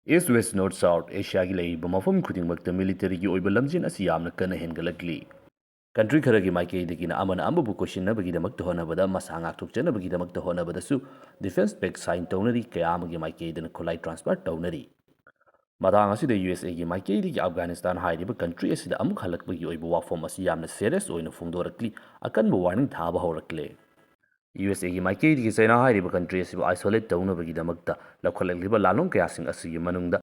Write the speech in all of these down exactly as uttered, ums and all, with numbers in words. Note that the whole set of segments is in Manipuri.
East West North South Asiaꯒꯤ ꯂꯩꯔꯤꯕ ꯃꯐꯝ ꯈꯨꯗꯤꯡꯃꯛꯇ militaryꯒꯤ ꯑꯣꯏꯕ ꯂꯝꯖꯦꯟ ꯑꯁꯤ ꯌꯥꯝꯅ ꯀꯟꯅ ꯍꯦꯟꯒꯠꯂꯛꯂꯤ꯫ Country ꯈꯔꯒꯤ ꯃꯥꯏꯀꯩꯗꯒꯤꯅ ꯑꯃꯅ ꯑꯃꯕꯨ ꯀꯣꯏꯁꯤꯟꯅꯕꯒꯤꯗꯃꯛꯇ ꯍꯣꯠꯅꯕꯗ, ꯃꯁꯥ ꯉꯥꯛꯊꯣꯛꯆꯅꯕꯒꯤꯗꯃꯛꯇ ꯍꯣꯠꯅꯕꯗꯁꯨ defence pact sign ꯇꯧꯅꯔꯤ, ꯀꯌꯥ ꯑꯃꯒꯤ ꯃꯥꯏꯀꯩꯗꯅ ꯈꯨꯠꯂꯥꯏ transfer ꯇꯧꯅꯔꯤ꯫ ꯃꯇꯥꯡ ꯑꯁꯤꯗ USAꯒꯤ ꯃꯥꯏꯀꯩꯗꯒꯤ Afghanistan ꯍꯥꯏꯔꯤꯕ country ꯑꯁꯤꯗ ꯑꯃꯨꯛ ꯍꯜꯂꯛꯄꯒꯤ ꯑꯣꯏꯕ ꯋꯥꯐꯝ ꯑꯁꯤ ꯌꯥꯝꯅ serious ꯑꯣꯏꯅ ꯐꯣꯡꯗꯣꯔꯛꯂꯤ, ꯑꯀꯟꯕ warning ꯊꯥꯕ ꯍꯧꯔꯛꯂꯦ꯫ USAꯒꯤ ꯃꯥꯏꯀꯩꯗꯒꯤ China ꯍꯥꯏꯔꯤꯕ country ꯑꯁꯤꯕꯨ isolate ꯇꯧꯅꯕꯒꯤꯗꯃꯛꯇ ꯂꯧꯈꯠꯂꯛꯂꯤꯕ ꯂꯥꯟꯂꯣꯡ ꯀꯌꯥꯁꯤꯡ ꯑꯁꯤꯒꯤ ꯃꯅꯨꯡꯗ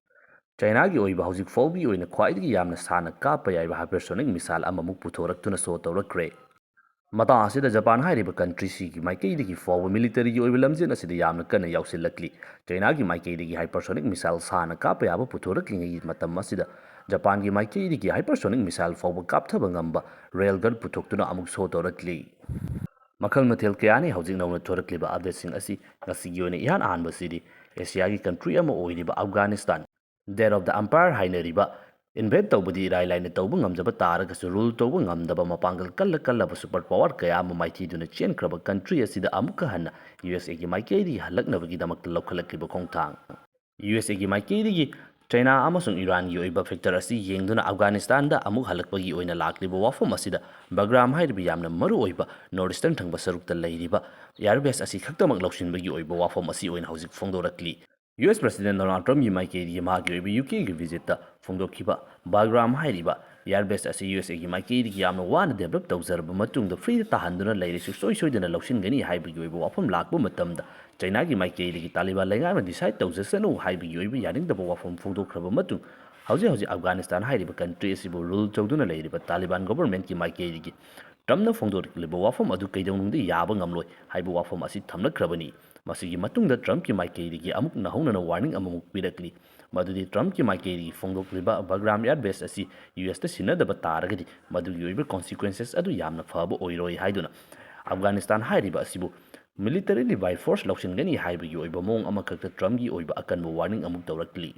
Chinaꯒꯤ ꯑꯣꯏꯕ ꯍꯧꯖꯤꯛ ꯐꯥꯎꯕꯒꯤ ꯑꯣꯏꯅ ꯈ꯭ꯋꯥꯏꯗꯒꯤ ꯌꯥꯝꯅ ꯁꯥꯡꯅ ꯀꯥꯞꯄ ꯌꯥꯏꯕ hypersonic missile ꯑꯃꯃꯨꯛ ꯄꯨꯊꯣꯔꯛꯇꯨꯅ show ꯇꯧꯔꯛꯈ꯭ꯔꯦ꯫ ꯃꯇꯥꯡ ꯑꯁꯤꯗ Japan ꯍꯥꯏꯔꯤꯕ country ꯑꯁꯤꯒꯤ ꯃꯥꯏꯀꯩꯗꯒꯤ ꯐꯥꯎꯕ militaryꯒꯤ ꯑꯣꯏꯕ ꯂꯝꯖꯦꯟ ꯑꯁꯤꯗ ꯌꯥꯝꯅ ꯀꯟꯅ ꯌꯥꯎꯁꯤꯜꯂꯛꯂꯤ꯫ Chinaꯒꯤ ꯃꯥꯏꯀꯩꯗꯒꯤ hypersonic missile ꯁꯥꯡꯅ ꯀꯥꯞꯄ ꯌꯥꯕ ꯄꯨꯊꯣꯔꯛꯂꯤꯉꯩꯒꯤ ꯃꯇꯝ ꯑꯁꯤꯗ Japanꯒꯤ ꯃꯥꯏꯀꯩꯗꯒꯤ hypersonic missile ꯐꯥꯎꯕ ꯀꯥꯞꯊꯕ ꯉꯝꯕ railgun ꯄꯨꯊꯣꯛꯇꯨꯅ ꯑꯃꯨꯛ show ꯇꯧꯔꯛꯂꯤ꯫ ꯃꯈꯜ ꯃꯊꯦꯜ ꯀꯌꯥꯅꯤ ꯍꯧꯖꯤꯛ ꯅꯧꯅ ꯊꯣꯔꯛꯂꯤꯕ updateꯁꯤꯡ ꯑꯁꯤ꯫ ꯉꯁꯤꯒꯤ ꯑꯣꯏꯅ ꯏꯍꯥꯟ ꯑꯍꯥꯟꯕꯁꯤꯗꯤ Asiaꯒꯤ country ꯑꯃ ꯑꯣꯏꯔꯤꯕ Afghanistan, Death of the Empire ꯍꯥꯏꯅꯔꯤꯕ, invade ꯇꯧꯕꯗꯤ ꯏꯔꯥꯏ ꯂꯥꯏꯅ ꯇꯧꯕ ꯉꯝꯖꯕ ꯇꯥꯔꯒꯁꯨ rule ꯇꯧꯕ ꯉꯝꯗꯕ ꯃꯄꯥꯡꯒꯜ ꯀꯜꯂ ꯀꯜꯂꯕ super power ꯀꯌꯥ ꯑꯃ ꯃꯥꯏꯊꯤꯗꯨꯅ ꯆꯦꯟꯈ꯭ꯔꯕ country ꯑꯁꯤꯗ ꯑꯃꯨꯛꯀ ꯍꯟꯅ USAꯒꯤ ꯃꯥꯏꯀꯩꯗꯒꯤ ꯍꯜꯂꯛꯅꯕꯒꯤꯗꯃꯛꯇ ꯂꯧꯈꯠꯂꯛꯂꯤꯕ ꯈꯣꯡꯊꯥꯡ꯫ USAꯒꯤ ꯃꯥꯏꯀꯩꯗꯒꯤ China ꯑꯃꯁꯨꯡ Iranꯒꯤ ꯑꯣꯏꯕ factor ꯑꯁꯤ ꯌꯦꯡꯗꯨꯅ Afghanistanꯗ ꯑꯃꯨꯛ ꯍꯜꯂꯛꯄꯒꯤ ꯑꯣꯏꯅ ꯂꯥꯛꯂꯤꯕ ꯋꯥꯐꯝ ꯑꯁꯤꯗ Bagram ꯍꯥꯏꯔꯤꯕ ꯌꯥꯝꯅ ꯃꯔꯨ ꯑꯣꯏꯕ north eastern ꯊꯪꯕ ꯁꯔꯨꯛꯇ ꯂꯩꯔꯤꯕ air base ꯑꯁꯤ ꯈꯛꯇꯃꯛ ꯂꯧꯁꯤꯟꯕꯒꯤ ꯑꯣꯏꯕ ꯋꯥꯐꯝ ꯑꯁꯤ ꯑꯣꯏꯅ ꯍꯧꯖꯤꯛ ꯐꯣꯡꯗꯣꯔꯛꯂꯤ꯫ US President Donald Trumpꯀꯤ ꯃꯥꯏꯀꯩꯗꯒꯤ ꯃꯥꯒꯤ ꯑꯣꯏꯕ UKꯒꯤ visitꯇ ꯐꯣꯡꯗꯣꯛꯈꯤꯕ Bagram ꯍꯥꯏꯔꯤꯕ air base ꯑꯁꯤ USAꯒꯤ ꯃꯥꯏꯀꯩꯗꯒꯤ ꯌꯥꯝꯅ ꯋꯥꯅ develop ꯇꯧꯖꯔꯕ ꯃꯇꯨꯡꯗ freeꯗ ꯇꯥꯍꯟꯗꯨꯅ ꯂꯩꯔꯦ, ꯁꯨꯡꯁꯣꯏ ꯁꯣꯏꯗꯅ ꯂꯧꯁꯤꯟꯒꯅꯤ ꯍꯥꯏꯕꯒꯤ ꯑꯣꯏꯕ ꯋꯥꯐꯝ ꯂꯥꯛꯄ ꯃꯇꯝꯗ, Chinaꯒꯤ ꯃꯥꯏꯀꯩꯗꯒꯤ Taliban ꯂꯩꯉꯥꯛꯅ decide ꯇꯧꯖꯁꯅꯨ ꯍꯥꯏꯕꯒꯤ ꯑꯣꯏꯕ ꯌꯥꯅꯤꯡꯗꯕ ꯋꯥꯐꯝ ꯐꯣꯡꯗꯣꯛꯈ꯭ꯔꯕ ꯃꯇꯨꯡ, ꯍꯧꯖꯤꯛ ꯍꯧꯖꯤꯛ Afghanistan ꯍꯥꯏꯔꯤꯕ country ꯑꯁꯤꯕꯨ rule ꯇꯧꯗꯨꯅ ꯂꯩꯔꯤꯕ Taliban governmentꯀꯤ ꯃꯥꯏꯀꯩꯗꯒꯤ Trumpꯅ ꯐꯣꯡꯗꯣꯔꯛꯂꯤꯕ ꯋꯥꯐꯝ ꯑꯗꯨ ꯀꯩꯗꯧꯅꯨꯡꯗ ꯌꯥꯕ ꯉꯝꯂꯣꯏ ꯍꯥꯏꯕ ꯋꯥꯐꯝ ꯑꯁꯤ ꯊꯝꯂꯛꯈ꯭ꯔꯕꯅꯤ꯫ ꯃꯁꯤꯒꯤ ꯃꯇꯨꯡꯗ Trumpꯀꯤ ꯃꯥꯏꯀꯩꯗꯒꯤ ꯑꯃꯨꯛ ꯅꯧꯍꯧꯅꯅ warning ꯑꯃꯃꯨꯛ ꯄꯤꯔꯛꯂꯤ, ꯃꯗꯨꯗꯤ Trumpꯀꯤ ꯃꯥꯏꯀꯩꯗꯒꯤ ꯐꯣꯡꯗꯣꯛꯂꯤꯕ Bagram air base ꯑꯁꯤ USꯇ ꯁꯤꯟꯅꯗꯕ ꯇꯥꯔꯒꯗꯤ ꯃꯗꯨꯒꯤ ꯑꯣꯏꯕ consequences ꯑꯗꯨ ꯌꯥꯝꯅ ꯐꯕ ꯑꯣꯏꯔꯣꯏ ꯍꯥꯏꯗꯨꯅ꯫ Afghanistan ꯍꯥꯏꯔꯤꯕ ꯑꯁꯤꯕꯨ militarily by force ꯂꯧꯁꯤꯟꯒꯅꯤ ꯍꯥꯏꯕꯒꯤ ꯑꯣꯏꯕ ꯃꯑꯣꯡ ꯑꯃꯈꯛꯇ Trumpꯀꯤ ꯑꯣꯏꯕ ꯑꯀꯟꯕ warning ꯑꯃꯨꯛ ꯇꯧꯔꯛꯂꯤ꯫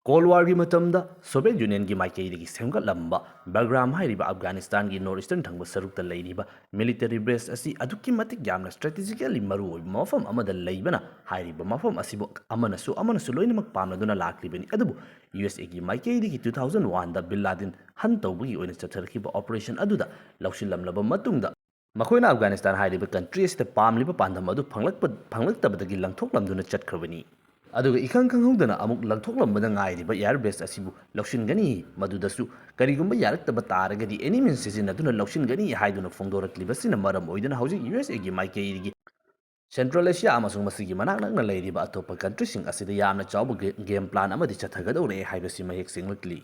ꯀꯣꯜ ꯋꯥꯔꯒꯤ ꯃꯇꯝꯗ ꯁꯣꯚꯤꯌꯦꯠ ꯌꯨꯅꯤꯌꯟꯒꯤ ꯃꯥꯏꯀꯩꯗꯒꯤ ꯁꯦꯝꯒꯠꯂꯝꯕ ꯕꯒ꯭ꯔꯥꯝ ꯍꯥꯏꯔꯤꯕ ꯑꯐꯒꯥꯅꯤꯁꯇꯥꯟꯒꯤ ꯅꯣꯔꯠ ꯏꯁꯇꯔꯟ ꯊꯪꯕ ꯁꯔꯨꯛꯇ ꯂꯩꯔꯤꯕ ꯃꯤꯂꯤꯇꯔꯤ ꯕꯦꯁ ꯑꯁꯤ ꯑꯗꯨꯛꯀꯤ ꯃꯇꯤꯛ ꯌꯥꯝꯅ ꯁ꯭ꯇ꯭ꯔꯦꯇꯦꯖꯤꯀꯦꯜꯂꯤ ꯃꯔꯨꯑꯣꯏꯕ ꯃꯐꯝ ꯑꯃꯗ ꯂꯩꯕꯅ ꯍꯥꯏꯔꯤꯕ ꯃꯐꯝ ꯑꯁꯤꯕꯨ ꯑꯃꯅꯁꯨ ꯑꯃꯅꯁꯨ ꯂꯣꯏꯅꯃꯛ ꯄꯥꯝꯅꯗꯨꯅ ꯂꯥꯛꯂꯤꯕꯅꯤ꯫ ꯑꯗꯨꯕꯨ ꯌꯨ ꯑꯦꯁ ꯑꯦꯒꯤ ꯃꯥꯏꯀꯩꯗꯒꯤ ꯇꯨ ꯊꯥꯎꯖꯟ ꯋꯥꯟꯗ ꯕꯤꯟ ꯂꯥꯗꯤꯟ ꯍꯟ ꯇꯧꯕꯒꯤ ꯑꯣꯏꯅ ꯆꯠꯊꯔꯛꯈꯤꯕ ꯑꯣꯄꯔꯦꯁꯟ ꯑꯗꯨꯗ ꯂꯧꯁꯤꯜꯂꯝꯂꯕ ꯃꯇꯨꯡꯗ ꯃꯈꯣꯏꯅ ꯑꯐꯒꯥꯅꯤꯁꯇꯥꯟ ꯍꯥꯏꯔꯤꯕ ꯀꯟꯇ꯭ꯔꯤ ꯑꯁꯤꯗ ꯄꯥꯝꯂꯤꯕ ꯄꯥꯟꯗꯝ ꯑꯗꯨ ꯐꯪꯂꯛꯄ ꯐꯪꯂꯛꯇꯕꯗꯒꯤ ꯂꯪꯊꯣꯛꯂꯝꯗꯨꯅ ꯆꯠꯈ꯭ꯔꯕꯅꯤ꯫ ꯑꯗꯨꯒ ꯏꯈꯪ ꯈꯪꯍꯧꯗꯅ ꯑꯃꯨꯛ ꯂꯪꯊꯣꯛꯂꯝꯕꯗ ꯉꯥꯏꯔꯤꯕ ꯑꯦꯌꯔ ꯕꯦꯁ ꯑꯁꯤꯕꯨ ꯂꯧꯁꯤꯟꯒꯅꯤ, ꯃꯗꯨꯗꯁꯨ ꯀꯔꯤꯒꯨꯝꯕ ꯌꯥꯔꯛꯇꯕ ꯇꯥꯔꯒꯗꯤ ꯑꯦꯅꯤ ꯃꯤꯟꯁ ꯁꯤꯖꯤꯟꯅꯗꯨꯅ ꯂꯧꯁꯤꯟꯒꯅꯤ ꯍꯥꯏꯗꯨꯅ ꯐꯣꯡꯗꯣꯔꯛꯂꯤꯕꯁꯤꯅ ꯃꯔꯝ ꯑꯣꯏꯗꯨꯅ ꯍꯧꯖꯤꯛ ꯌꯨ ꯑꯦꯁ ꯑꯦꯒꯤ ꯃꯥꯏꯀꯩꯗꯒꯤ ꯁꯦꯟꯇ꯭ꯔꯦꯜ ꯑꯦꯁꯤꯌꯥ ꯑꯃꯁꯨꯡ ꯃꯁꯤꯒꯤ ꯃꯅꯥꯛ ꯅꯛꯅ ꯂꯩꯔꯤꯕ ꯑꯇꯣꯞꯄ ꯀꯟꯇ꯭ꯔꯤꯁꯤꯡ ꯑꯁꯤꯗ ꯌꯥꯝꯅ ꯆꯥꯎꯕ ꯒꯦ-, ꯒꯦꯝ ꯄ꯭ꯂꯥꯟ ꯑꯃꯗꯤ ꯆꯠꯊꯒꯗꯧꯔꯦ ꯍꯥꯏꯕꯁꯤ ꯃꯌꯦꯛ ꯁꯦꯡꯂꯛꯂꯤ꯫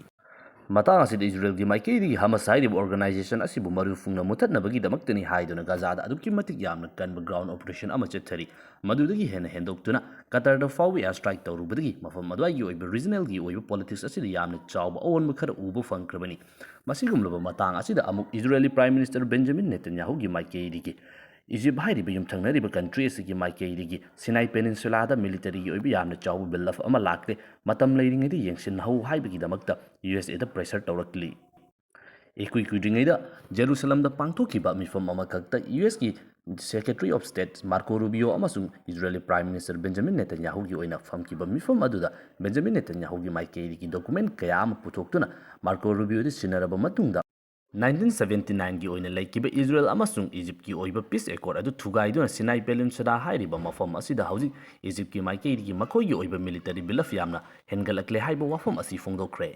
ꯃꯇꯥꯡ ꯑꯁꯤꯗ ꯏꯖꯔꯦꯜꯒꯤ ꯃꯥꯏꯀꯩꯗꯒꯤ ꯍꯃꯁ ꯍꯥꯏꯔꯤꯕ ꯑꯣꯔꯒꯅꯥꯏꯖꯦꯁꯟ ꯑꯁꯤꯕꯨ ꯃꯔꯨ ꯐꯨꯡꯅ ꯃꯨꯊꯠꯅꯕꯒꯤꯗꯃꯛꯇꯅꯤ ꯍꯥꯏꯗꯨꯅ ꯒꯥꯖꯥꯗ ꯑꯗꯨꯛꯀꯤ ꯃꯇꯤꯛ ꯌꯥꯝꯅ ꯀꯟꯕ ꯒ꯭ꯔꯥꯎꯟ ꯑꯣꯄꯔꯦꯁꯟ ꯑꯃ ꯆꯠꯊꯔꯤ꯫ ꯃꯗꯨꯗꯒꯤ ꯍꯦꯟꯅ ꯍꯦꯟꯗꯣꯛꯇꯨꯅ ꯀꯇꯔꯗ ꯐꯥꯎꯕ ꯑꯦꯌꯔ ꯁ꯭ꯇ꯭ꯔꯥꯏꯛ ꯇꯧꯔꯨꯕꯗꯒꯤ ꯃꯐꯝ ꯑꯗꯨꯋꯥꯏꯒꯤ ꯑꯣꯏꯕ ꯔꯤꯖꯅꯦꯜꯒꯤ ꯑꯣꯏꯕ ꯄꯣꯂꯤꯇꯤꯛꯁ ꯑꯁꯤꯗ ꯌꯥꯝꯅ ꯆꯥꯎꯕ ꯑꯑꯣꯟꯕ ꯈꯔ ꯎꯕ ꯐꯪꯈ꯭ꯔꯕꯅꯤ꯫ ꯃꯁꯤꯒꯨꯝꯂꯕ ꯃꯇꯥꯡ ꯑꯁꯤꯗ ꯑꯃꯨꯛ ꯏꯖꯔꯦꯂꯤ ꯄ꯭ꯔꯥꯏꯝ ꯃꯤꯅꯤꯁꯇꯔ ꯕꯦꯟꯖꯥꯃꯤꯟ ꯅꯦꯇꯟꯌꯥꯍꯨꯒꯤ ꯃꯥꯏꯀꯩꯗꯒꯤ ꯏꯖꯤꯞ ꯍꯥꯏꯔꯤꯕ ꯌꯨꯝꯊꯪꯅꯔꯤꯕ ꯀꯟꯇ꯭ꯔꯤ ꯑꯁꯤꯒꯤ ꯃꯥꯏꯀꯩꯗꯒꯤ ꯁꯤꯅꯥꯏ ꯄꯦꯅꯤꯟꯁꯨꯂꯥꯗ ꯃꯤꯂꯤꯇꯔꯤꯒꯤ ꯑꯣꯏꯕ ꯌꯥꯝꯅ ꯆꯥꯎꯕ ꯕꯤꯜ ꯑꯞ ꯑꯃ ꯂꯥꯛꯂꯦ, ꯃꯇꯝ ꯂꯩꯔꯤꯉꯩꯗ ꯌꯦꯡꯁꯤꯟꯅꯍꯧ ꯍꯥꯏꯕꯒꯤꯗꯃꯛꯇ ꯌꯨ ꯑꯦꯁ ꯑꯦꯗ ꯄ꯭ꯔꯦꯁꯔ ꯇꯧꯔꯛꯂꯤ꯫ ꯏꯀꯨꯏ ꯀꯨꯏꯗ꯭ꯔꯤꯉꯩꯗ ꯖꯦꯔꯨꯁꯂꯝꯗ ꯄꯥꯡꯊꯣꯛꯈꯤꯕ ꯃꯤꯐꯝ ꯑꯃꯈꯛꯇ ꯌꯨ ꯑꯦꯁꯀꯤ secretary of state Marco Rubio ꯑꯃꯁꯨꯡ ꯏꯖꯔꯦꯂꯤ ꯄ꯭ꯔꯥꯏꯝ ꯃꯤꯅꯤꯁꯇꯔ ꯕꯦꯟꯖꯥꯃꯤꯟ ꯅꯦꯇꯟꯌꯥꯍꯨꯒꯤ ꯑꯣꯏꯅ ꯐꯝꯈꯤꯕ ꯃꯤꯐꯝ ꯑꯗꯨꯗ ꯕꯦꯟꯖꯥꯃꯤꯟ ꯅꯦꯇꯟꯌꯥꯍꯨꯒꯤ ꯃꯥꯏꯀꯩꯗꯒꯤ ꯗꯣꯀꯨꯃꯦꯟ ꯀꯌꯥ ꯑꯃ ꯄꯨꯊꯣꯛꯇꯨꯅ ꯃꯥꯔꯀꯣ ꯔꯨꯕꯤꯌꯣꯗ ꯁꯤꯟꯅꯔꯕ ꯃꯇꯨꯡꯗ ꯅꯥꯏꯟꯇꯤꯟ ꯁꯚꯦꯟꯇꯤ ꯅꯥꯏꯟꯒꯤ ꯑꯣꯏꯅ ꯂꯩꯈꯤꯕ ꯏꯖꯔꯦꯜ ꯑꯃꯁꯨꯡ ꯏꯖꯤꯞꯀꯤ ꯑꯣꯏꯕ ꯄꯤꯁ ꯑꯦꯀꯣꯔꯗ ꯑꯗꯨ ꯊꯨꯒꯥꯏꯗꯨꯅ ꯁꯤꯅꯥꯏ ꯄꯦꯅꯤꯟꯁꯨꯂꯥ ꯍꯥꯏꯔꯤꯕ ꯃꯐꯝ ꯑꯁꯤꯗ ꯍꯧꯖꯤꯛ ꯏꯖꯤꯞꯀꯤ ꯃꯥꯏꯀꯩꯗꯒꯤ ꯃꯈꯣꯏꯒꯤ ꯑꯣꯏꯕ ꯃꯤꯂꯤꯇꯔꯤ ꯕꯤꯜ ꯑꯞ ꯌꯥꯝꯅ ꯍꯦꯟꯒꯠꯂꯛꯂꯦ ꯍꯥꯏꯕ ꯋꯥꯐꯝ ꯑꯁꯤ ꯐꯣꯡꯗꯣꯛꯈ꯭ꯔꯦ꯫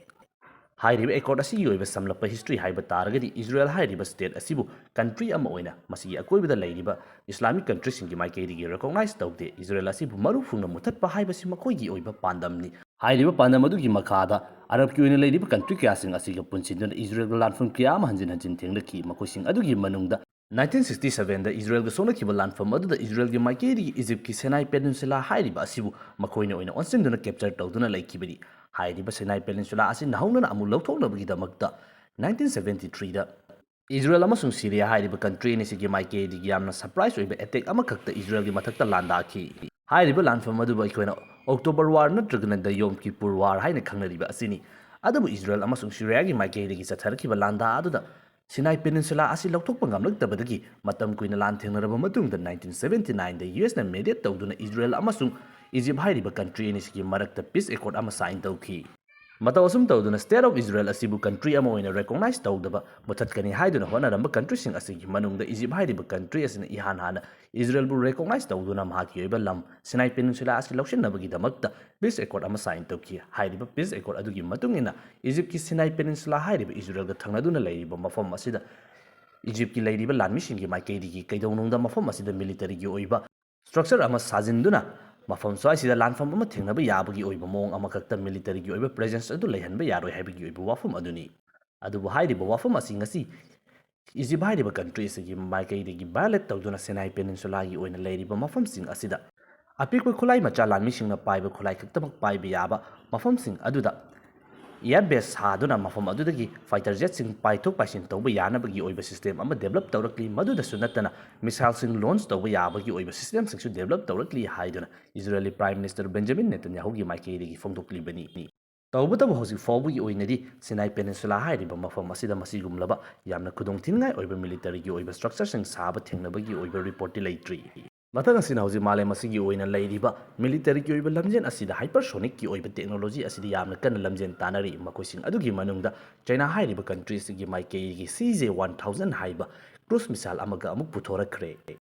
ꯍꯥꯏꯔꯤꯕ ꯑꯦꯀꯣꯔꯗ ꯑꯁꯤꯒꯤ ꯑꯣꯏꯕ ꯁꯝꯂꯞꯄ ꯍꯤꯁꯇ꯭ꯔꯤ ꯍꯥꯏꯕ ꯇꯥꯔꯒꯗꯤ ꯏꯖꯔꯦꯜ ꯍꯥꯏꯔꯤꯕ ꯁ꯭ꯇꯦꯠ ꯑꯁꯤꯕꯨ ꯀꯟꯇ꯭ꯔꯤ ꯑꯃ ꯑꯣꯏꯅ ꯃꯁꯤꯒꯤ ꯑꯀꯣꯏꯕꯗ ꯂꯩꯔꯤꯕ ꯏꯁꯂꯥꯃꯤꯛ ꯀꯟꯇ꯭ꯔꯤꯁꯤꯡꯒꯤ ꯃꯥꯏꯀꯩꯗꯒꯤ ꯔꯦꯀꯣꯛꯅꯥꯏꯖ ꯇꯧꯗꯦ꯫ ꯏꯖꯔꯦꯜ ꯑꯁꯤꯕꯨ ꯃꯔꯨ ꯐꯨꯡꯅ ꯃꯨꯊꯠꯄ ꯍꯥꯏꯕꯁꯤ ꯃꯈꯣꯏꯒꯤ ꯑꯣꯏꯕ ꯄꯥꯟꯗꯝꯅꯤ꯫ ꯍꯥꯏꯔꯤꯕ ꯄꯥꯟꯗꯝ ꯑꯗꯨꯒꯤ ꯃꯈꯥꯗ ꯑꯔꯕꯀꯤ ꯑꯣꯏꯅ ꯂꯩꯔꯤꯕ ꯀꯟꯇ꯭ꯔꯤ ꯀꯌꯥꯁꯤꯡ ꯑꯁꯤꯒ ꯄꯨꯟꯁꯤꯟꯗꯨꯅ ꯏꯖꯔꯦꯜꯒ ꯂꯥꯟꯐꯝ ꯀꯌꯥ ꯑꯃ ꯍꯟꯖꯤꯟ ꯍꯟꯖꯤꯟ ꯊꯦꯡꯅꯈꯤ꯫ ꯃꯈꯣꯏꯁꯤꯡ ꯑꯗꯨꯒꯤ ꯃꯅꯨꯡꯗ ꯅꯥꯏꯟꯇꯤꯟ ꯁꯤꯛꯁꯇꯤ ꯁꯚꯦꯟꯗ ꯏꯖꯔꯦꯜꯒ ꯁꯣꯛꯅꯈꯤꯕ ꯂꯥꯟꯐꯝ ꯑꯗꯨꯗ ꯏꯖꯔꯦꯜꯒꯤ ꯃꯥꯏꯀꯩꯗꯒꯤ ꯏꯖꯤꯞꯀꯤ ꯁꯦꯅꯥꯏ ꯄꯦꯅꯤꯟꯁꯨꯂꯥ ꯍꯥꯏꯔꯤꯕ ꯑꯁꯤꯕꯨ ꯃꯈꯣꯏꯅ ꯑꯣꯏꯅ ꯑꯣꯟꯁꯤꯟꯗꯨꯅ ꯀꯦꯞꯆꯔ ꯇꯧꯗꯨꯅ ꯂꯩꯈꯤꯕꯅꯤ꯫ ꯍꯥꯏꯔꯤꯕ ꯁꯦꯅꯥꯏ ꯄꯦꯅꯤꯟꯁꯨꯂꯥ ꯑꯁꯤ ꯅꯧꯍꯧꯅꯅ ꯑꯃꯨꯛ ꯂꯧꯊꯣꯛꯅꯕꯒꯤꯗꯃꯛꯇ ꯅꯥꯏꯟꯇꯤꯟ ꯁꯚꯦꯟꯇꯤ ꯊ꯭ꯔꯤꯗ ꯏꯖꯔꯦꯜ ꯑꯃꯁꯨꯡ ꯁꯤꯔꯤꯌꯥ ꯍꯥꯏꯔꯤꯕ ꯀꯟꯇ꯭ꯔꯤ ꯑꯅꯤꯁꯤꯒꯤ ꯃꯥꯏꯀꯩꯗꯒꯤ ꯌꯥꯝꯅ ꯁꯔꯄ꯭ꯔꯥꯏꯖ ꯑꯣꯏꯕ ꯑꯦꯇꯦꯛ ꯑꯃꯈꯛꯇ ꯏꯖꯔꯦꯜꯒꯤ ꯃꯊꯛꯇ ꯂꯥꯟꯗꯥꯈꯤ꯫ ꯍꯥꯏꯔꯤꯕ ꯂꯥꯟꯐꯝ ꯑꯗꯨꯕꯨ ꯑꯩꯈꯣꯏꯅ ꯑꯣꯛꯇꯣꯕꯔ ꯋꯥꯔ ꯅꯠꯇ꯭ꯔꯒꯅ ꯗ ꯌꯣꯝ ꯀꯤꯄꯨꯔ ꯋꯥꯔ ꯍꯥꯏꯅ ꯈꯪꯅꯔꯤꯕ ꯑꯁꯤꯅꯤ꯫ ꯑꯗꯨꯕꯨ ꯏꯖꯔꯦꯜ ꯑꯃꯁꯨꯡ ꯁꯤꯔꯤꯌꯥꯒꯤ ꯃꯥꯏꯀꯩꯗꯒꯤ ꯆꯠꯊꯔꯛꯈꯤꯕ ꯂꯥꯟꯗꯥ ꯑꯗꯨꯗ ꯁꯤꯅꯥꯏ ꯄꯦꯅꯤꯟꯁꯨꯂꯥ ꯑꯁꯤ ꯂꯧꯊꯣꯛꯄ ꯉꯝꯂꯛꯇꯕꯗꯒꯤ ꯃꯇꯝ ꯀꯨꯏꯅ ꯂꯥꯟ ꯊꯦꯡꯅꯔꯕ ꯃꯇꯨꯡꯗ ꯅꯥꯏꯟꯇꯤꯟ ꯁꯚꯦꯟꯇꯤ ꯅꯥꯏꯟꯗ ꯌꯨ ꯑꯦꯁꯅ ꯃꯦꯗꯤꯌꯦꯠ ꯇꯧꯗꯨꯅ ꯏꯖꯔꯦꯜ ꯑꯃꯁꯨꯡ ꯏꯖꯤꯞ ꯍꯥꯏꯔꯤꯕ ꯀꯟꯇ꯭ꯔꯤ ꯑꯅꯤꯁꯤꯒꯤ ꯃꯔꯛꯇ ꯄꯤꯁ ꯑꯦꯀꯣꯔꯗ ꯑꯃ ꯁꯥꯏꯟ ꯇꯧꯈꯤ꯫ ꯃꯇꯧ ꯑꯁꯨꯝ ꯇꯧꯗꯨꯅ ꯁ꯭ꯇꯦꯠ ꯑꯣꯐ ꯏꯖꯔꯦꯜ ꯑꯁꯤꯕꯨ ꯀꯟꯇ꯭ꯔꯤ ꯑꯃ ꯑꯣꯏꯅ ꯔꯦꯀꯣꯛꯅꯥꯏꯖ ꯇꯧꯗꯕ ꯃꯨꯊꯠꯀꯅꯤ ꯍꯥꯏꯗꯨꯅ ꯍꯣꯠꯅꯔꯝꯕ ꯀꯟꯇ꯭ꯔꯤꯁꯤꯡ ꯑꯁꯤꯒꯤ ꯃꯅꯨꯡꯗ ꯏꯖꯤꯞ ꯍꯥꯏꯔꯤꯕ ꯀꯟꯇ꯭ꯔꯤ ꯑꯁꯤꯅ ꯏꯍꯥꯟ ꯍꯥꯟꯅ ꯏꯖꯔꯦꯜꯕꯨ ꯔꯦꯀꯣꯛꯅꯥꯏꯖ ꯇꯧꯗꯨꯅ ꯃꯍꯥꯛꯀꯤ ꯑꯣꯏꯕ ꯂꯝ ꯁꯤꯅꯥꯏ ꯄꯦꯅꯤꯟꯁꯨꯂꯥ ꯑꯁꯤ ꯂꯧꯁꯤꯟꯅꯕꯒꯤꯗꯃꯛꯇ ꯄꯤꯁ ꯑꯦꯀꯣꯔꯗ ꯑꯃ ꯁꯥꯏꯟ ꯇꯧꯈꯤ꯫ ꯍꯥꯏꯔꯤꯕ ꯄꯤꯁ ꯑꯦꯀꯣꯔꯗ ꯑꯗꯨꯒꯤ ꯃꯇꯨꯡ ꯏꯟꯅ ꯏꯖꯤꯞꯀꯤ ꯁꯤꯅꯥꯏ ꯄꯦꯅꯤꯟꯁꯨꯂꯥ ꯍꯥꯏꯔꯤꯕ ꯏꯖꯔꯦꯜꯒ ꯊꯪꯅꯗꯨꯅ ꯂꯩꯔꯤꯕ ꯃꯐꯝ ꯑꯁꯤꯗ ꯏꯖꯤꯞꯀꯤ ꯂꯩꯔꯤꯕ ꯂꯥꯟꯃꯤꯁꯤꯡꯒꯤ ꯃꯥꯏꯀꯩꯗꯒꯤ ꯀꯩꯗꯧꯅꯨꯡꯗ ꯃꯐꯝ ꯑꯁꯤꯗ ꯃꯤꯂꯤꯇꯔꯤꯒꯤ ꯑꯣꯏꯕ ꯁ꯭ꯇ꯭ꯔꯛꯆꯔ ꯑꯃ ꯁꯥꯖꯤꯟꯗꯨꯅ ꯃꯐꯝ ꯁ꯭ꯋꯥꯏꯁꯤꯗ ꯂꯥꯟꯐꯝ ꯑꯃ ꯊꯦꯡꯅꯕ ꯌꯥꯕꯒꯤ ꯑꯣꯏꯕ ꯃꯑꯣꯡ ꯑꯃꯈꯛꯇ ꯃꯤꯂꯤꯇꯔꯤꯒꯤ ꯑꯣꯏꯕ ꯄ꯭ꯔꯦꯖꯦꯟꯁ ꯑꯗꯨ ꯂꯩꯍꯟꯕ ꯌꯥꯔꯣꯏ ꯍꯥꯏꯕꯒꯤ ꯑꯣꯏꯕ ꯋꯥꯐꯝ ꯑꯗꯨꯅꯤ꯫ ꯑꯗꯨꯕꯨ ꯍꯥꯏꯔꯤꯕ ꯋꯥꯐꯝ ꯑꯁꯤ ꯉꯁꯤ ꯏꯖꯤꯞ ꯍꯥꯏꯔꯤꯕ ꯀꯟꯇ꯭ꯔꯤ ꯑꯁꯤꯒꯤ ꯃꯥꯏꯀꯩꯗꯒꯤ ꯚꯥꯏꯑꯣꯂꯦꯠ ꯇꯧꯗꯨꯅ ꯁꯤꯅꯥꯏ ꯄꯦꯅꯤꯟꯁꯨꯂꯥꯒꯤ ꯑꯣꯏꯅ ꯂꯩꯔꯤꯕ ꯃꯐꯝꯁꯤꯡ ꯑꯁꯤꯗ ꯑꯄꯤꯛꯄ ꯈꯨꯠꯂꯥꯏ ꯃꯆꯥ ꯂꯥꯟꯃꯤꯁꯤꯡꯅ ꯄꯥꯏꯕ ꯈꯨꯠꯂꯥꯏ ꯈꯛꯇꯃꯛ ꯄꯥꯏꯕ ꯌꯥꯕ ꯃꯐꯝꯁꯤꯡ ꯑꯗꯨꯗ ꯏꯌꯥꯔ ꯕꯦꯁ ꯁꯥꯗꯨꯅ ꯃꯐꯝ ꯑꯗꯨꯗꯒꯤ ꯐꯥꯏꯇꯔ ꯖꯦꯠꯁꯤꯡ ꯄꯥꯏꯊꯣꯛ ꯄꯥꯏꯁꯤꯟ ꯇꯧꯕ ꯌꯥꯅꯕꯒꯤ ꯑꯣꯏꯕ ꯁꯤꯁꯇꯦꯝ ꯑꯃ ꯗꯦꯕꯂꯞ ꯇꯧꯔꯛꯂꯤ꯫ ꯃꯗꯨꯗꯁꯨ ꯅꯠꯇꯅ ꯃꯤꯁꯥꯏꯜꯁꯤꯡ ꯂꯣꯟꯆ ꯇꯧꯕ ꯌꯥꯕꯒꯤ ꯑꯣꯏꯕ ꯁꯤꯁꯇꯦꯝꯁꯤꯡꯁꯨ ꯗꯦꯕꯂꯞ ꯇꯧꯔꯛꯂꯤ ꯍꯥꯏꯗꯨꯅ ꯏꯖꯔꯦꯜꯒꯤ ꯄ꯭ꯔꯥꯏꯝ ꯃꯤꯅꯤꯁꯇꯔ ꯕꯦꯟꯖꯥꯃꯤꯟ ꯅꯦꯇꯟꯌꯥꯍꯨꯒꯤ ꯃꯥꯏꯀꯩꯗꯒꯤ ꯐꯣꯡꯗꯣꯛꯂꯤꯕꯅꯤ꯫ ꯇꯧꯕꯇꯕꯨ ꯍꯧꯖꯤꯛ ꯐꯥꯎꯕꯒꯤ ꯑꯣꯏꯅꯗꯤ ꯁꯤꯅꯥꯏ ꯄꯦꯅꯤꯟꯁꯨꯂꯥ ꯍꯥꯏꯔꯤꯕ ꯃꯐꯝ ꯑꯁꯤꯗ ꯃꯁꯤꯒꯨꯝꯂꯕ ꯌꯥꯝꯅ ꯈꯨꯗꯣꯡꯊꯤꯅꯤꯡꯉꯥꯏ ꯑꯣꯏꯕ ꯃꯤꯂꯤꯇꯔꯤꯒꯤ ꯑꯣꯏꯕ ꯁ꯭ꯇ꯭ꯔꯛꯆꯔꯁꯤꯡ ꯁꯥꯕ ꯊꯦꯡꯅꯕꯒꯤ ꯑꯣꯏꯕ ꯔꯤꯄꯣꯔꯠꯇꯤ ꯂꯩꯇ꯭ꯔꯤ꯫ ꯃꯊꯪ ꯑꯁꯤꯅ ꯍꯧꯖꯤꯛ ꯃꯥꯂꯦꯝ ꯑꯁꯤꯒꯤ ꯑꯣꯏꯅ ꯂꯩꯔꯤꯕ ꯃꯤꯂꯤꯇꯔꯤꯒꯤ ꯑꯣꯏꯕ ꯂꯝꯖꯦꯟ ꯑꯁꯤꯗ ꯍꯥꯏꯄꯔꯁꯣꯅꯤꯛꯀꯤ ꯑꯣꯏꯕ ꯇꯦꯛꯅꯣꯂꯣꯖꯤ ꯑꯁꯤꯗ ꯌꯥꯝꯅ ꯀꯟꯅ ꯂꯝꯖꯦꯟ ꯇꯥꯟꯅꯔꯤ꯫ ꯃꯈꯣꯏꯁꯤꯡ ꯑꯗꯨꯒꯤ ꯃꯅꯨꯡꯗ ꯆꯩꯅꯥ ꯍꯥꯏꯔꯤꯕ ꯀꯟꯇ꯭ꯔꯤ ꯑꯁꯤꯒꯤ ꯃꯥꯏꯀꯩꯒꯤ ꯁꯤ ꯖꯦ ꯋꯥꯟ ꯊꯥꯎꯖꯟ ꯍꯥꯏꯕ ꯀ꯭ꯔꯨꯖ ꯃꯤꯁꯥꯏꯜ ꯑꯃꯒ ꯑꯃꯨꯛ ꯄꯨꯊꯣꯔꯛꯈ꯭ꯔꯦ꯫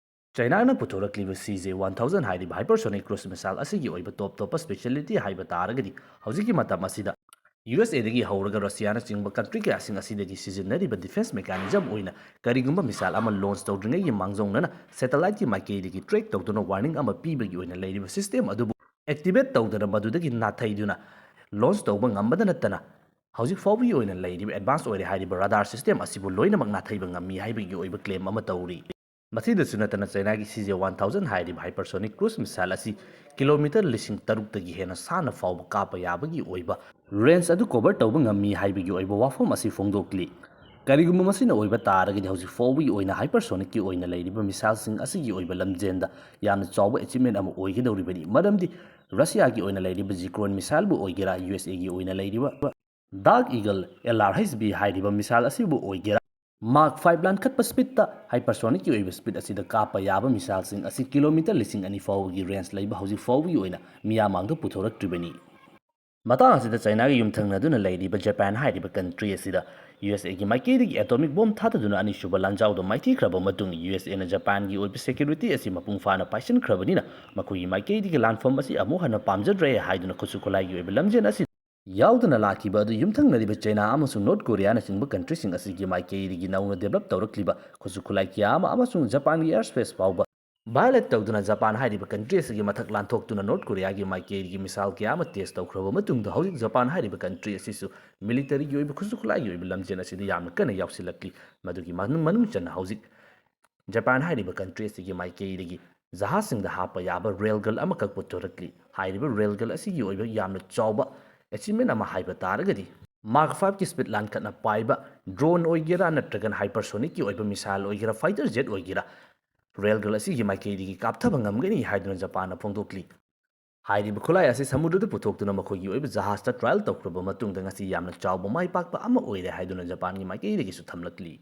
ꯆꯩꯅꯥꯅ ꯄꯨꯊꯣꯔꯛꯂꯤꯕ ꯁꯤ ꯖꯦ ꯋꯥꯟ ꯊꯥꯎꯖꯟ ꯍꯥꯏꯔꯤꯕ ꯍꯥꯏꯄꯔꯁꯣꯅꯤꯛ ꯀ꯭ꯔꯨꯖ ꯃꯤꯁꯥꯏꯜ ꯑꯁꯤꯒꯤ ꯑꯣꯏꯕ ꯇꯣꯞ ꯇꯣꯞꯄ ꯁ꯭ꯄꯦꯁꯤꯌꯦꯂꯤꯇꯤ ꯍꯥꯏꯕ ꯇꯥꯔꯒꯗꯤ ꯍꯧꯖꯤꯛꯀꯤ ꯃꯇꯝ ꯑꯁꯤꯗ ꯌꯨ ꯑꯦꯁ ꯑꯦꯗꯒꯤ ꯍꯧꯔꯒ ꯔꯁꯤꯌꯥꯅꯆꯤꯡꯕ ꯀꯟꯇ꯭ꯔꯤ ꯀꯌꯥꯁꯤꯡ ꯑꯁꯤꯗꯒꯤ ꯁꯤꯖꯤꯟꯅꯔꯤꯕ ꯗꯤꯐꯦꯟꯁ ꯃꯦꯀꯥꯅꯤꯖꯝ ꯑꯣꯏꯅ ꯀꯔꯤꯒꯨꯝꯕ ꯃꯤꯁꯥꯏꯜ ꯑꯃ ꯂꯣꯟꯆ ꯇꯧꯗ꯭ꯔꯤꯉꯩꯒꯤ ꯃꯥꯡꯖꯧꯅꯅ ꯁꯦꯇꯦꯂꯥꯏꯠꯀꯤ ꯃꯥꯏꯀꯩꯗꯒꯤ ꯇ꯭ꯔꯦꯛ ꯇꯧꯗꯨꯅ ꯋꯥꯔꯅꯤꯡ ꯑꯃ ꯄꯤꯕꯒꯤ ꯑꯣꯏꯅ ꯂꯩꯔꯤꯕ ꯁꯤꯁꯇꯦꯝ ꯑꯗꯨꯕꯨ ꯑꯦꯛꯇꯤꯚꯦꯠ ꯇꯧꯗꯅ ꯃꯗꯨꯗꯒꯤ ꯅꯥꯊꯩꯗꯨꯅ ꯂꯣꯟꯆ ꯇꯧꯕ ꯉꯝꯕꯗ ꯅꯠꯇꯅ ꯍꯧꯖꯤꯛ ꯐꯥꯎꯕꯒꯤ ꯑꯣꯏꯅ ꯂꯩꯔꯤꯕ ꯑꯦꯗꯚꯥꯟꯁ ꯑꯣꯏꯔꯦ ꯍꯥꯏꯔꯤꯕ ꯔꯥꯗꯥꯔ ꯁꯤꯁꯇꯦꯝ ꯑꯁꯤꯕꯨ ꯂꯣꯏꯅꯃꯛ ꯅꯥꯊꯩꯕ ꯉꯝꯃꯤ ꯍꯥꯏꯕꯒꯤ ꯑꯣꯏꯕ ꯀ꯭ꯂꯦꯝ ꯑꯃ ꯇꯧꯔꯤ꯫ ꯃꯁꯤꯗꯁꯨ ꯅꯠꯇꯅ ꯆꯩꯅꯥꯒꯤ ꯁꯤ ꯖꯦ ꯋꯥꯟ ꯊꯥꯎꯖꯟ ꯍꯥꯏꯔꯤꯕ ꯍꯥꯏꯄꯔꯁꯣꯅꯤꯛ ꯀ꯭ꯔꯨꯖ ꯃꯤꯁꯥꯏꯜ ꯑꯁꯤ ꯀꯤꯂꯣꯃꯤꯇꯔ ꯂꯤꯁꯤꯡ ꯇꯔꯨꯛꯇꯒꯤ ꯍꯦꯟꯅ ꯁꯥꯡꯅ ꯐꯥꯎꯕ ꯀꯥꯞꯄ ꯌꯥꯕꯒꯤ ꯑꯣꯏꯕ ꯔꯦꯟꯖ ꯑꯗꯨ ꯀꯣꯚꯔ ꯇꯧꯕ ꯉꯝꯃꯤ ꯍꯥꯏꯕꯒꯤ ꯑꯣꯏꯕ ꯋꯥꯐꯝ ꯑꯁꯤ ꯐꯣꯡꯗꯣꯛꯂꯤ꯫ ꯀꯔꯤꯒꯨꯝꯕ ꯃꯁꯤꯅ ꯑꯣꯏꯕ ꯇꯥꯔꯒꯗꯤ, ꯍꯧꯖꯤꯛ ꯐꯥꯎꯕꯒꯤ ꯑꯣꯏꯅ hypersonic ꯀꯤ ꯑꯣꯏꯅ ꯂꯩꯔꯤꯕ missile ꯁꯤꯡ ꯑꯁꯤꯒꯤ ꯑꯣꯏꯕ ꯂꯝꯖꯦꯟꯗ ꯌꯥꯝꯅ ꯆꯥꯎꯕ achievement ꯑꯃ ꯑꯣꯏꯒꯗꯧꯔꯤꯕꯅꯤ꯫ ꯃꯔꯝꯗꯤ Russia ꯒꯤ ꯑꯣꯏꯅ ꯂꯩꯔꯤꯕ Zircon missile ꯕꯨ ꯑꯣꯏꯒꯦꯔꯥ, U S A ꯒꯤ ꯑꯣꯏꯅ ꯂꯩꯔꯤꯕ Dark Eagle L R H B ꯍꯥꯏꯔꯤꯕ missile ꯑꯁꯤꯕꯨ ꯑꯣꯏꯒꯦꯔꯥ, Mach five ꯂꯥꯟꯈꯠꯄ speed ꯇ hypersonic ꯀꯤ ꯑꯣꯏꯕ speed ꯑꯁꯤꯗ ꯀꯥꯞꯄ ꯌꯥꯕ missile ꯁꯤꯡ ꯑꯁꯤ kilometre ꯂꯤꯁꯤꯡ ꯑꯅꯤ ꯐꯥꯎꯕꯒꯤ range ꯂꯩꯕ ꯍꯧꯖꯤꯛ ꯐꯥꯎꯕꯒꯤ ꯑꯣꯏꯅ ꯃꯤꯌꯥꯝ ꯃꯥꯡꯗ ꯄꯨꯊꯣꯔꯛꯇ꯭ꯔꯤꯕꯅꯤ꯫ ꯃꯇꯥꯡ ꯑꯁꯤꯗ China ꯒ ꯌꯨꯝꯊꯪꯅꯗꯨꯅ ꯂꯩꯔꯤꯕ Japan ꯍꯥꯏꯔꯤꯕ country ꯑꯁꯤꯗ U S A ꯒꯤ ꯃꯥꯏꯀꯩꯗꯒꯤ atomic bomb ꯊꯥꯗꯗꯨꯅ ꯑꯅꯤꯁꯨꯕ ꯂꯥꯟꯖꯥꯎꯗ ꯃꯥꯏꯊꯤꯈ꯭ꯔꯕ ꯃꯇꯨꯡ, U S A ꯅ Japan ꯒꯤ ꯑꯣꯏꯕ security ꯑꯁꯤ ꯃꯄꯨꯡ ꯐꯥꯅ ꯄꯥꯏꯁꯤꯟꯈ꯭ꯔꯕꯅꯤꯅ, ꯃꯈꯣꯏꯒꯤ ꯃꯥꯏꯀꯩꯗꯒꯤ ꯂꯥꯟꯐꯝ ꯑꯁꯤ ꯑꯃꯨꯛ ꯍꯟꯅ ꯄꯥꯝꯖꯗ꯭ꯔꯦ ꯍꯥꯏꯗꯨꯅ ꯈꯨꯠꯁꯨ ꯈꯨꯠꯂꯥꯏꯒꯤ ꯑꯣꯏꯕ ꯂꯝꯖꯦꯟ ꯑꯁꯤ ꯌꯥꯎꯗꯨꯅ ꯂꯥꯛꯈꯤꯕ ꯑꯗꯨ ꯌꯨꯝꯊꯪꯅꯔꯤꯕ China ꯑꯃꯁꯨꯡ North Korea ꯅꯆꯤꯡꯕ country ꯁꯤꯡ ꯑꯁꯤꯒꯤ ꯃꯥꯏꯀꯩꯗꯒꯤ ꯅꯧꯅ develop ꯇꯧꯔꯛꯂꯤꯕ ꯈꯨꯠꯁꯨ ꯈꯨꯠꯂꯥꯏ ꯀꯌꯥ ꯑꯃ ꯑꯃꯁꯨꯡ Japan ꯒꯤ airspace ꯐꯥꯎꯕ violate ꯇꯧꯗꯨꯅ Japan ꯍꯥꯏꯔꯤꯕ country ꯑꯁꯤꯒꯤ ꯃꯊꯛ ꯂꯥꯟꯊꯣꯛꯇꯨꯅ North Korea ꯒꯤ ꯃꯥꯏꯀꯩꯗꯒꯤ missile ꯀꯌꯥ ꯑꯃ test ꯇꯧꯈ꯭ꯔꯕ ꯃꯇꯨꯡꯗ, ꯍꯧꯖꯤꯛ Japan ꯍꯥꯏꯔꯤꯕ country ꯑꯁꯤꯁꯨ military ꯒꯤ ꯑꯣꯏꯕ ꯈꯨꯠꯁꯨ ꯈꯨꯠꯂꯥꯏꯒꯤ ꯑꯣꯏꯕ ꯂꯝꯖꯦꯟ ꯑꯁꯤꯗ ꯌꯥꯝꯅ ꯀꯟꯅ ꯌꯥꯎꯁꯤꯜꯂꯛꯂꯤ꯫ ꯃꯗꯨꯒꯤ ꯃꯅꯨꯡ ꯃꯅꯨꯡ ꯆꯟꯅ ꯍꯧꯖꯤꯛ Japan ꯍꯥꯏꯔꯤꯕ country ꯑꯁꯤꯒꯤ ꯃꯥꯏꯀꯩꯗꯒꯤ ꯖꯍꯥꯖꯁꯤꯡꯗ ꯍꯥꯞꯄ ꯌꯥꯕ railgun ꯑꯃꯈꯛ ꯄꯨꯊꯣꯔꯛꯂꯤ꯫ ꯍꯥꯏꯔꯤꯕ railgun ꯑꯁꯤꯒꯤ ꯑꯣꯏꯕ ꯌꯥꯝꯅ ꯆꯥꯎꯕ achievement ꯑꯃ ꯍꯥꯏꯕ ꯇꯥꯔꯒꯗꯤ, Mach five ꯀꯤ speed ꯂꯥꯟꯈꯠꯅ ꯄꯥꯏꯕ drone ꯑꯣꯏꯒꯦꯔꯥ, ꯅꯠꯇ꯭ꯔꯒꯅ hypersonic ꯀꯤ ꯑꯣꯏꯕ missile ꯑꯣꯏꯒꯦꯔꯥ, fighter jet ꯑꯣꯏꯒꯦꯔꯥ, railgun ꯑꯁꯤꯒꯤ ꯃꯥꯏꯀꯩꯗꯒꯤ ꯀꯥꯞꯊꯕ ꯉꯝꯒꯅꯤ ꯍꯥꯏꯗꯨꯅ Japan ꯅ ꯐꯣꯡꯗꯣꯛꯂꯤ꯫ ꯍꯥꯏꯔꯤꯕ ꯈꯨꯠꯂꯥꯏ ꯑꯁꯤ ꯁꯃꯨꯗ꯭ꯔꯗ ꯄꯨꯊꯣꯛꯇꯨꯅ ꯃꯈꯣꯏꯒꯤ ꯑꯣꯏꯕ ꯖꯍꯥꯖꯇ trial ꯇꯧꯈ꯭ꯔꯕ ꯃꯇꯨꯡꯗ ꯉꯁꯤ ꯌꯥꯝꯅ ꯆꯥꯎꯕ ꯃꯥꯏ ꯄꯥꯛꯄ ꯑꯃ ꯑꯣꯏꯔꯦ ꯍꯥꯏꯗꯨꯅ Japan ꯒꯤ ꯃꯥꯏꯀꯩꯗꯒꯤꯁꯨ ꯊꯝꯂꯛꯂꯤ꯫